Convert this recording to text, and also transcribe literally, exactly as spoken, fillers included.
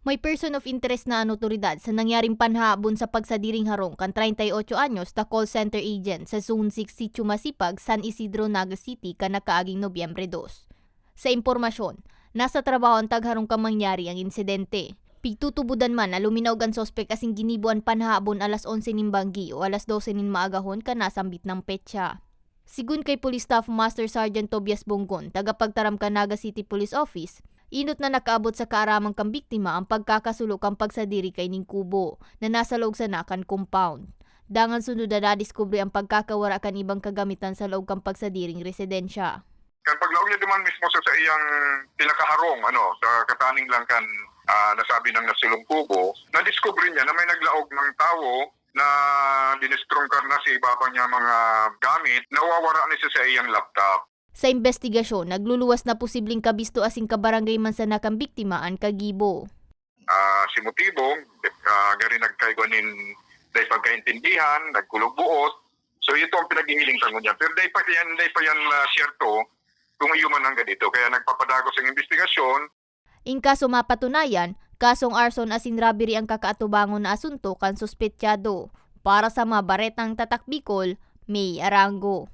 May person of interest na an otoridad sa nangyaring panhahabon sa pagsadiring harong kan treinta y ocho anyos na call center agent sa Zone six Sitio Masipag, San Isidro, Naga City, kan nakaaging Nobyembre dos. Sa impormasyon, nasa trabaho an tagharong kan mangyari an insidente. Pigtutubodan man na luminaog an suspek asin ginibo an panhahabon alas onse nin banggi o alas dose nin maagahon kan nasambit na petsa. Sigon kay Police Staff Master Sergeant Tobias Bonggon, tagapagtaram kan Naga City Police Office, enot na nakaabot sa kaaraman kan biktima an pagkakasulo kan pagsadiri kaining kubo na nasa laog sana kan compound. Dangan sunod na nadiskubre an pagkakawara kan ibang kagamitan sa laog kan pagsadiring residensya. Kan paglaog niya duman mismo sa saiyang pinakaharong, ano, sa kataning lang kan, ah, nasabi ng nasulong kubo, nadiskubre niya na may naglaog na tawo na dinestrungkar na sa ibaba niya mga gamit, nawawara na siya sa iyang laptop. Sa imbestigasyon, nagluluwas na posibleng kabisto asin kabarangay man sana kan biktima an kagibo. Ah, si motibo, ah, gari nagkaigwa nin dai pagkaintindihan, nagkulog buot. So, ito ang pinaghihiling sa ngunyan. Pero dai pa yan, dai pa yan, ah, siyerto kung iyo man ang ganito. Kaya nagpapadagos ang imbestigasyon. In kaso mapatunayan, kasong arson asin robbery ang kakaatubangon na asunto kan suspetsado. Para sa mga baretang Tatak Bicol, May Arango.